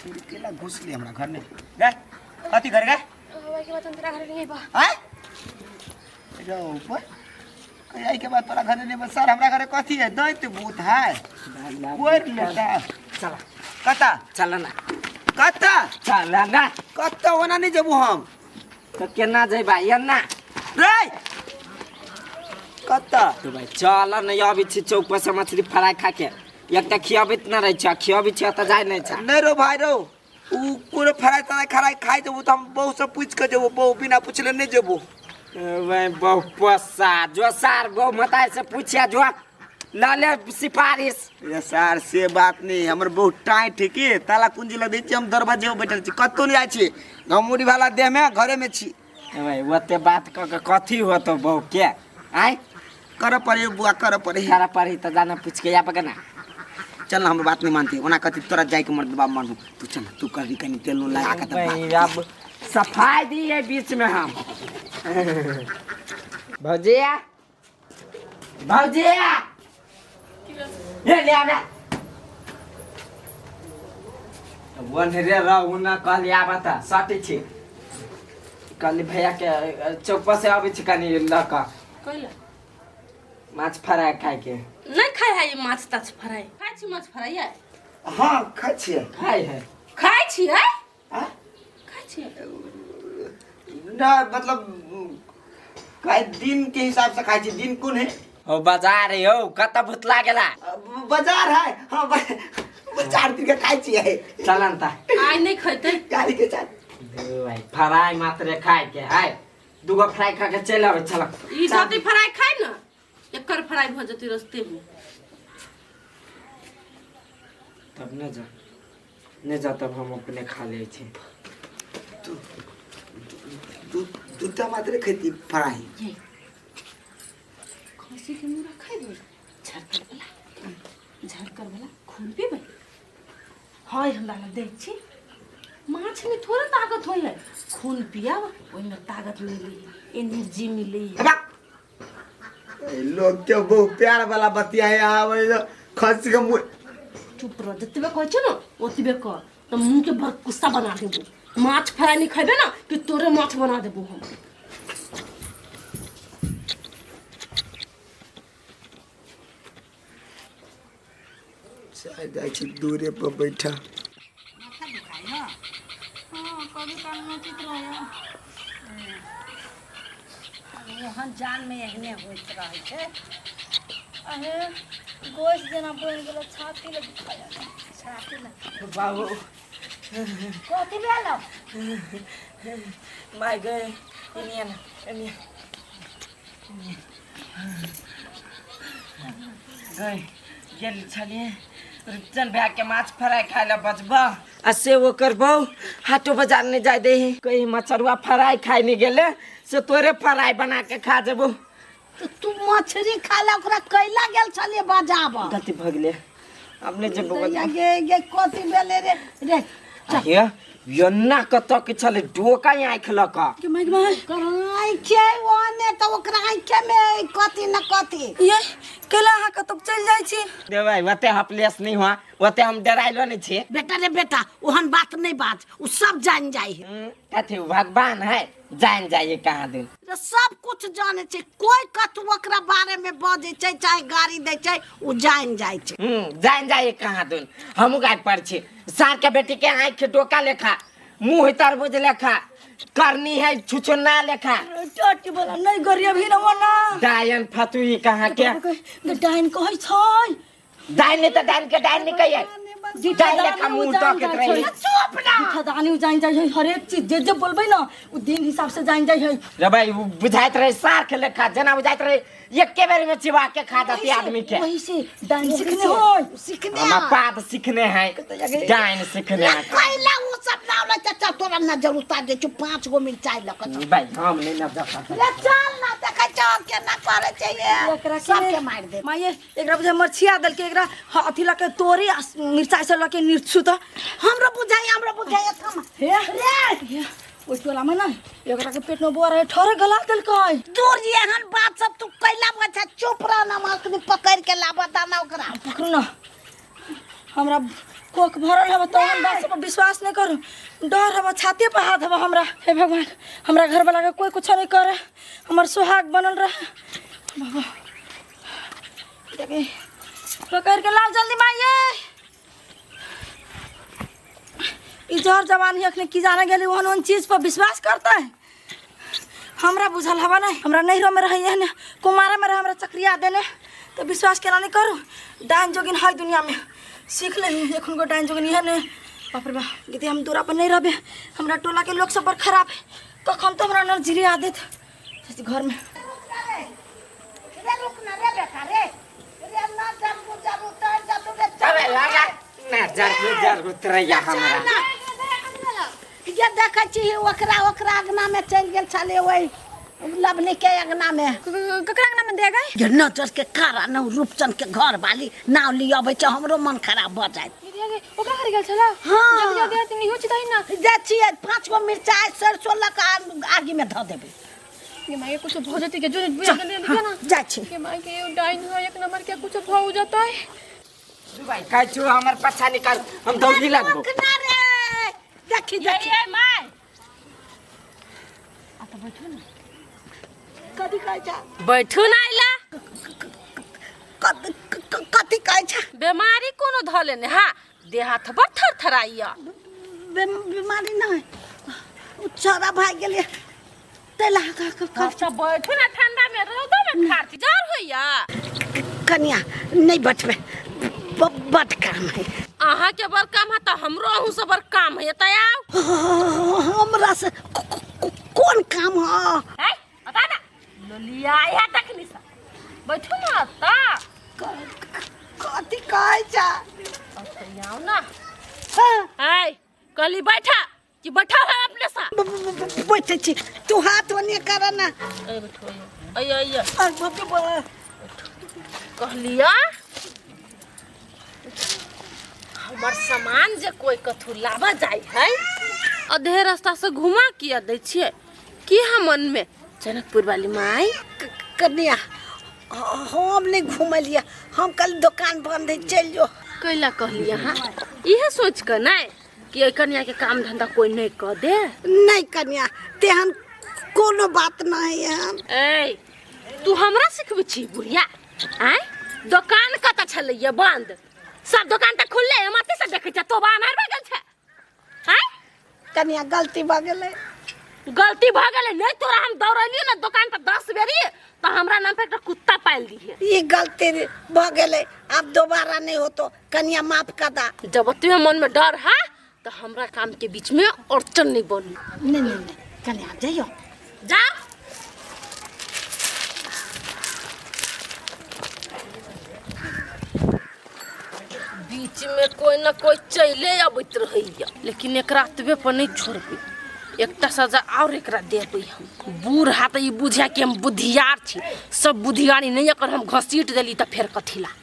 केला घुसली हमरा घर में गए कथी घर गए हवाई के बाद हम तेरा घर नहीं बा आय रो ऊपर कहीं आई के बाद तोरा घरे नहीं बस सर हमरा घरे कथी है दैत भूत है बोर लेता चला कता चल ना कता चल ना कता ओना नहीं जेबू हम तो केना जेबा एना रे कता तो भाई चल न अबै छी चौक पर से मछली फ्राई खा के एकटा खियाबैत न रहै छ खियाबै छ तऽ जाय नहि छ नहीं रो भाई रो उ कोनो फ्राई तराई खराई खाइ जेबू तऽ हम बहू से पूछि के जेबू बहू बिना पुछले नहीं जेबू भाई बहु पोसा जो सार बहु मताई से पूछिया जो ल ले सिफारिश ये सर से बात नहीं हमर बहुत टाइट है की ताला कुंजी लग दै छी हम दरवाजे पर बैठल छी कतौ नहीं जाइ छी घमौरी वाला देह में घरे में छी ए भाई ओते बात कऽ के कथी होतो बहु के आय कर पड़े बुआ कर पड़े कर पड़ी तऽ जाना पूछ के आबऽ ना चल ना हमर बात नहीं मानती ओना कथी तोरा जाय के मर्द बाप मानू तू चल तू कर कनी तेल नून लगा के तब भाई अब सफाई दी है बीच में हम भौजिया भौजिया ये ले आवे वन रे रहू ना कहली आबऽ तऽ सटै छी कहली भैया के चौक पर से अबै छी कनी लऽ कऽ कैला माछ फ्राई खाइके नहीं खाय है ये माछ ताछ फ्राई खाय छी माछ फ्राई है हाँ खाइ छियै खाइ है खाय छी है आँ? खाय छी ना मतलब खाइ दिन के हिसाब से खाइ छी दिन कोन है हो बाजार है हो कत भूत लागेला बाजार है हाँ चार दिन के खाइ छियै चलन त आइ नहीं खैते गाड़ी के साथ भाई फ्राई मात्र खाए के है दूगो फ्राई खा के चलि आबै चल ई जति फ्राई खाय न एकर फ्राई भ जति रस्ते में तब न जा नहि जा तब हम अपने खा लै छी दू दू दूटा मात्रे खेती फ्राई ये खसी के मुरा खैबै झरकर वाला झरकर वाला खून पीबै हय हमरा लग दै छी माछ में थोड़ा ताकत होइ है खून पियाब ओहिमे ताकत मिली है एनर्जी मिली है लोग के बहु प्यार वाला बतिया आवे खसी के मुँह चुप रह जतबे कहै छौ ने ओतबे कर तऽ मुँह के बड़ गुस्सा बना देबो माछ फ्राई नहीं खेबे ना कि तोरे माछ बना देबो हम चल जाइ छी दूरे पर बैठा हाँ कभी काल नोचित रहैया ओहन जानमे एहने होइत रहै छै अहे गोश जेना बनि गेल छाती लग दुखाया छाती लग बाबू कथी भेलौ माय गए एनिया ना एनिया गए गेल छलियै रुपचन भैया के माछ फ्राई खाय लए बजब आ से ओकर बहु हाटो बाजार नहि जाय दे कहीं मछरुआ फ्राई खाय नहि गेलै से तोरे फ्राई बना के खा जेबो तऽ तू मछरी खाय ला ओकरा कैला गेल छलियै बजाबऽ गलती भऽ गेलै आब नहि जेबो गे गे कथी भेलै रे रे हे यन्ना कतऽ के छलै डोका आँखि लऽ कऽ के माइक माय आँखे ओने तऽ ओकरा आँखे में कथी न कथी ये केला अहाँ कतौ चलि जाइ छी देबै ओते हपलेस नहि हुआ ओते हम डराइलो नहि छी बेटा रे बेटा ओहन बात नहीं बाज उ सब जान जाइ है कथी उ भगवान है जान जाइए कहाँ दिन रे सब कुछ जाने छै कोई कतु ओकरा बारे में बजै छै चाहे गाड़ी दै छै उ जान जाइ छै जान जाइए कहाँ दिन हमहूँ गाय पर छी सार के बेटी के आँखि डोका लेखा मुँह तरबूज लेखा करनी है छुछुना लेखा टटी बोला नहीं गरिया भी ना ना डायन फतुई कहाँ के डाइन कहै छै डायन नहीं तो डायन के डायन नहीं कहिए डायन लेखा मुँह तकैत रही चुप ना दानी जान जाइ है हरेक चीज जे जे बोलबै ना उ दिन हिसाब से जान जाइ है रे भाई उ बुझाइत रहे सार के लेखा जेना बुझाइत रहे एके बेर में चिबा के खा जाती आदमी के वही से डाइन सीखने होय सीखने हम पाद सीखने हैं डाइन सीखने हैं कैला उ सब ना लै चल तोरा नजर उतार दै छौ पाँच गो मिरचाई लऽ कऽ चल। भाई हम नहीं ना जा सकते रे चल ना देखै छौ केना करै छै एकरा ये के सबके मारि दे माये एकरा बुझाइ मरछिया देलकै एकरा अथी लऽ के तोरी आ मिरचाई सब लऽ के निरछू तऽ हमरो बुझाइ हमरो बुझाइ थम हे रे हे ओहि टोला में ना एकरा के पेट में बोआ रहे ठोरे गला देलकै दूर जी एहन बात सब तू कैला बच्चा चुप रह ना अखनी पकड़ के लाबऽ दाना ओकरा पकड़ू ना हमरा कोख भरल हब तहन बात सब पर विश्वास नहीं करू डर हब छाती पर हाथ हब हमरा हे भगवान हमरा घर वाला के कोई कुछ नहीं करे हमर सुहाग बनल रहे बाबा देखी पकड़ के लाओ जल्दी माइये ई जहर जवान ही अखने की जाने गेली ओहन ओहन चीज पर विश्वास करता है हमरा बुझल हवा नहीं हमरा नैहरो में रही ने कुमारे में रहे हमरा चक्रिया देने तो विश्वास केना नहीं करू डाइन जोगिन है दुनिया में सीख ले एखन को डाइन जोगिन है ने बाप रे बाप गीते हम दूरा पर नहीं रहबे हमरा टोला के लोग सब पर खराब है कखन तो हमरा नजरी आ देत जैसे घर में रे रुक ना रे बेटा रे रे ना जरूर जरूर तर जरूर रे चल अबे लगा ना जरूर जरूर उतरैया हमरा ये देखै छी ओकरा ओकरा अंगना में चलि गेल छलै ओहि लवनी के अंगना में ककरा अंगना में दे गए ये नजर के कारण रूपचंद के घर वाली नाव लिय अबै छै हमरो मन खराब भऽ जायत ओकरा घर गेल छला हाँ। जल्दी जल्दी आती इहो चिताई ना जाइ छियै 5 गो मिरचाइ सरसो लऽ कऽ आगि में धऽ देबै ये माय कुछ भ जती के जो जल्दी जल्दी ना जाइ छी ये माय के डाइन है एक नंबर के कुछ भ जाता है भाई कहै छु हमर पछा निकाल हम दौड़ी लगबो रुक ना रे देखी देखी ये my कथी कहै छै बैठू ना आइला कथी कहै छै बीमारी कोनो धऽ लेने हा देह हाथ बड़ थरथराइया बीमारी नहि ओ छोरा भागि गेलै ताहि लए अच्छा बैठू ना ठंडा में रौदा में खाती जार होइया कनिया नहि बैठबै बड काम है अहाँ के बड़ काम है तऽ हमरो अहूँ से बड़ काम है तऽ आउ हमरा से कोन काम है है बता ना लोलिया आया तखनी से बैठू ना ता कथी कहै छै आउ ना हाँ, है कहली बैठा कि बैठा है अपने सा बैठै छी तू हाथ ओने कर ना ए बैठो अइयो अइयो अरे बाप रे बाप। कहलिया हमर सामान जे कोई कथू लाबऽ जाइ है अधे रास्ता से घुमा किया दै छियै की है मन में जनकपुर वाली माई कन्या हम नहीं घुमलियै हम कल दोकान बंद है चलि जो कैला कहली अहाँ इहे सोच कऽ नहि कि एहि कन्या के काम धंधा कोई नहीं कऽ दे नहीं कन्या तेहन कोनो बात नहीं है ए तू हमरा सिखबै छी बुढ़िया आँय दोकान कतऽ छलैया बंद सब दोकान तऽ खुलले है माथे से देखै छै तोबा अन्हार भऽ गेल छै आँय कनिया गलती भऽ गेलै गलती भऽ गेलै नहि तोरा हम दौड़लियो ने दोकान पर 10 बेरी तऽ हमरा नाम पर एकटा कुत्ता पालि दिहे ई गलती भऽ गेलै आब दोबारा नहीं होतो कनिया माफ कर दा जब ओतबे मन में डर है तऽ हमरा काम के बीच में अड़चन नहीं बनू नहीं नहीं नहीं कनिया जइयो जा बीच में कोई न कोई चले अबैत रहैया लेकिन एकरा एतबे पर नहीं छोड़बै एकटा सजा और एकरा देबै हम बूढ़ हा तऽ ई बुझे कि हम बुद्धियार छी सब बुद्धियारी नहीं एकर हम घसीट देली तऽ फेर कथी ला।